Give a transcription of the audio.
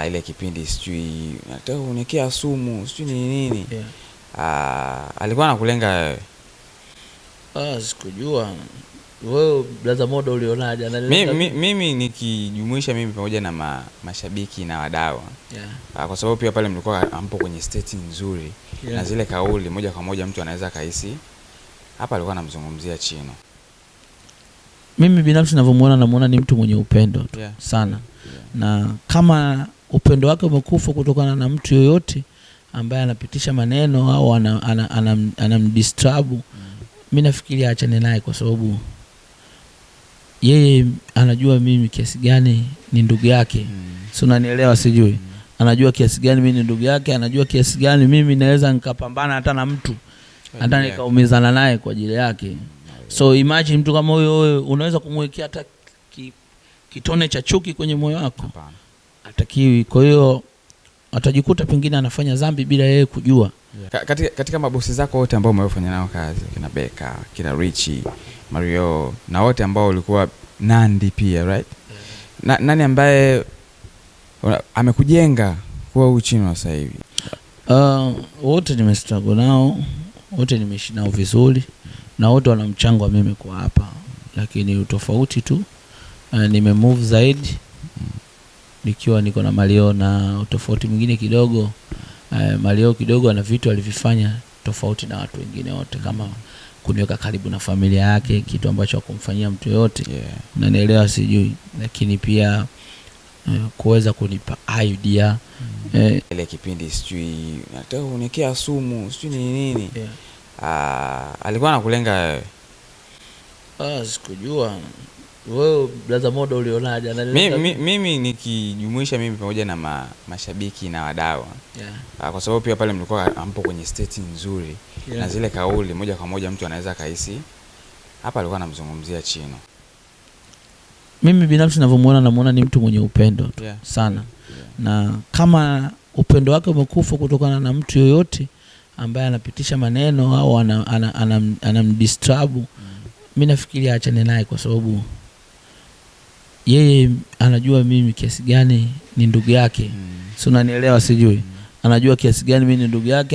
Ile kipindi sijui nataka kuniwekea sumu sijui ni nini. Yeah. Alikuwa anakulenga wewe? Ah, sikujua. Wewe brother Modo ulionaje? Mimi nikijumuisha mimi pamoja na mashabiki na wadau. Yeah. Kwa sababu pia pale mlikuwa hampo kwenye state nzuri. Yeah. Na zile kauli moja kwa moja mtu anaweza kahisi hapa alikuwa anamzungumzia Chino. Mimi binafsi ninavyomuona, namuona ni mtu mwenye upendo tu. Yeah. Sana. Yeah. Na kama upendo wake umekufa kutokana na mtu yoyote ambaye anapitisha maneno au anamdisturb, mimi nafikiri aachane naye, kwa sababu yeye anajua mimi kiasi gani ni ndugu yake. Si unanielewa? Sijui. Anajua kiasi gani mimi ni ndugu yake, anajua kiasi gani mimi naweza nikapambana hata na mtu, hata nikaumizana naye kwa ajili yake. So imagine mtu kama huyo, wewe unaweza kumwekea hata kitone cha chuki kwenye moyo wako? Hapana. Hatakiwi. Kwa hiyo atajikuta pengine anafanya dhambi bila yeye kujua. Yeah. Katika mabosi zako wote ambao umefanya nao kazi, kina Beka, kina Richie, Mario na wote ambao ulikuwa Nandi pia, right? Yeah. Nani ambaye amekujenga kuwa huyu Chino sasa hivi? Wote nimestruggle nao, wote nimeishi nao vizuri na wote wana mchango wa mimi kwa hapa, lakini utofauti tu, nimemove zaidi nikiwa niko na Mario, na utofauti mwingine kidogo, Mario kidogo ana vitu alivifanya tofauti na watu wengine wote, kama kuniweka karibu na familia yake, kitu ambacho hakumfanyia mtu yoyote. Yeah. Unanielewa? Sijui. Lakini pia, kuweza kunipa idea. Ile kipindi sijui nataka kuniwekea sumu sijui ni nini. Yeah. Alikuwa anakulenga wewe? Sikujua. Wewe brother Modo ulionaje? Mimi nikijumuisha mimi pamoja na mashabiki na wadau. Yeah. Kwa sababu pia pale mlikuwa hampo kwenye state nzuri. Yeah. Na zile kauli moja kwa moja mtu anaweza kahisi hapa alikuwa anamzungumzia Chino. Mimi binafsi ninavyomuona, namuona ni mtu mwenye upendo tu. Yeah. Sana. Yeah. Na kama upendo wake umekufa kutokana na mtu yoyote ambaye anapitisha maneno au anamdisturb, mimi nafikiri aachane naye, kwa sababu yeye anajua mimi kiasi gani ni ndugu yake. Si unanielewa? Sijui. Anajua kiasi gani mimi ni ndugu yake.